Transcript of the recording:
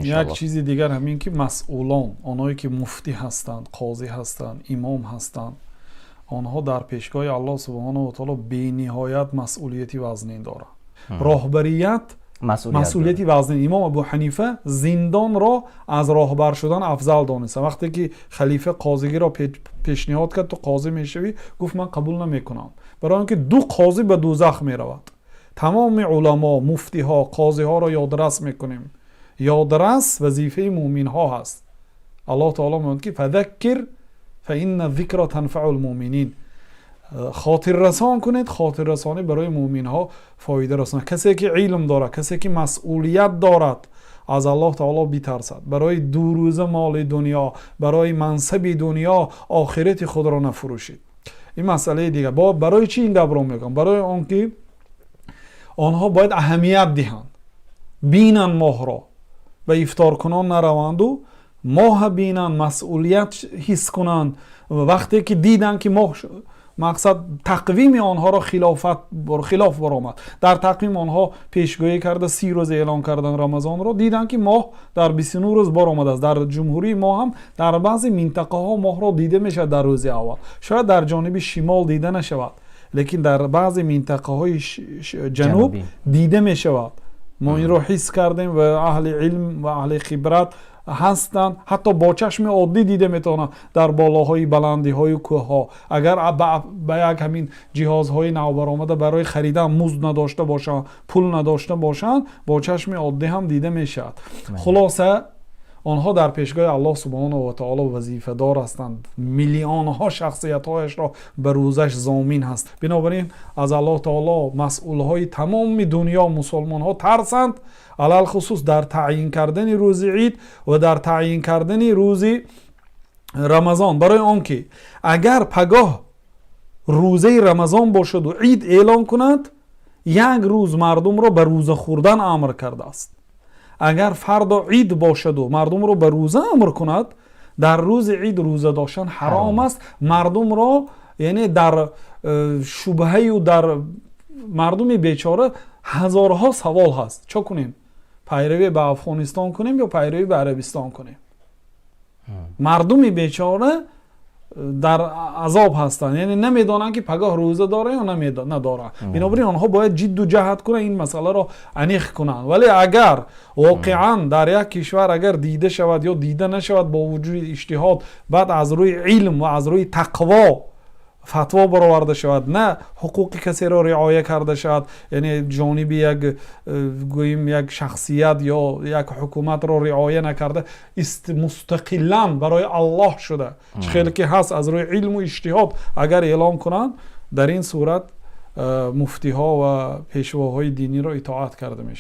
Як чизи дигар ҳамин ки масъулон, онҳое ки муфтӣ ҳастанд, қозӣ ҳастанд, имом ҳастанд, онҳо дар пешгоҳи Аллоҳи субҳонаҳу ва таъоло бениҳоят масъулияти вазнин доранд. Роҳбарият масъулияти вазнин. Имом Абӯҳанифа зиндонро аз роҳбар шудан афзал донист. Вақте ки халифа қозигиро пешниҳод кард, ту қозӣ мешавӣ, гуфт: «Ман қабул намекунам», барои инки ду қозӣ ба дӯзах меравад. Тамоми уламо, муфтиҳо, қозиҳоро ёдоварӣ мекунем. Ёдоварӣ вазифаи мӯъминҳо аст. Аллоҳи таъоло мегӯяд ки فذكر فإن الذكرى تنفع المؤمنين. Хотиррасон кунед, хотиррасонӣ барои мӯъминҳо фоида расонад. Касе ки илм дорад, касе ки масъулият дорад, аз Аллоҳи таъоло битарсад. Барои 2 рӯза моли дунё, барои мансаби дунё охирати худро нафурӯшед. Ин масъалаи дигар. Барои чӣ ин гапро мегӯям? Барои он ки онҳо бояд аҳамият диҳанд, бинанд моҳро, ба ифторкунон нараванду моҳа бинанд, масъулият ҳис кунанд. Вақте ки диданд ки моҳ, мақсад, тақвими онҳоро хилофат хилоф баромад, дар тақвим онҳо пешгӯӣ карда 30 рӯз эълон кардан Рамазонро, диданд ки моҳ дар 29 рӯз баромадааст. Дар ҷумҳурии мо ҳам дар баъзе минтақаҳо моҳро дида мешавад дар рӯзи аввал. Шояд дар ҷониби шимол дида нашавад, лекин дар баъзе минтақаҳои ҷануб дида мешавад. Мо инро ҳис кардем ва аҳли илм ва аҳли хибрат ҳастанд, ҳатто бо чашми оддӣ дида метавонанд дар болоҳои баландиҳои кӯҳҳо. Агар ба як ҳамин ҷиҳозҳои навбаромада барои харидан музд надошта бошанд, пул надошта бошанд, бо чашми оддӣ ҳам дида мешавад. Хулоса, онҳо дар пешгоҳи Аллоҳ субҳонаҳу ва таоло вазифадор ҳастанд, миллионҳо шахсиятҳояшро ба рӯзаш зомин ҳаст. Бинобар ин аз Аллоҳ таоло масъулҳои тамоми дунё, мусулмонҳо тарсанд, алалхусус дар таъйин кардани рӯзи ид ва дар таъйин кардани рӯзи Рамазон, барои он ки агар пагоҳ рӯзаи Рамазон бошаду ид эълон кунад, як рӯз мардумро ба рӯза хӯрдан амр кардааст. Агар фардо ид бошаду мардумро ба рӯза амр кунад, дар рӯзи ид рӯза доштан ҳаром аст. Мардумро, яъне, дар шубҳаю дар мардуми бечора ҳазорҳо савол ҳаст: чо кунем, пайравӣ ба Афғонистон кунем ё пайравӣ ба Арабистон кунем? Мардуми бечора дар азоб ҳастанд, яъне намедонанд ки пагоҳ рӯза дора ё надоранд. Бинобар ин онҳо бояд ҷидду ҷаҳд кунанд, ин масъаларо аниқ кунанд. Вале агар воқеан дар як кишвар агар дида шавад ё дида нашавад, бо вуҷуди иҷтиҳод, баъд аз рӯи илм ва аз рӯи тақво фатво бароварда шавад, на ҳуқуқи касеро риоя карда шавад, яъне ҷониби як гӯем як шахсият ё як ҳукуматро риоя накарда, мустақилан барои Аллоҳ шуда, чӣ хеле ки ҳаст, аз рӯи илму иҷтиҳод агар эълон кунанд, дар ин сурат муфтиҳо ва пешвоҳои диниро итоат карда мешавад.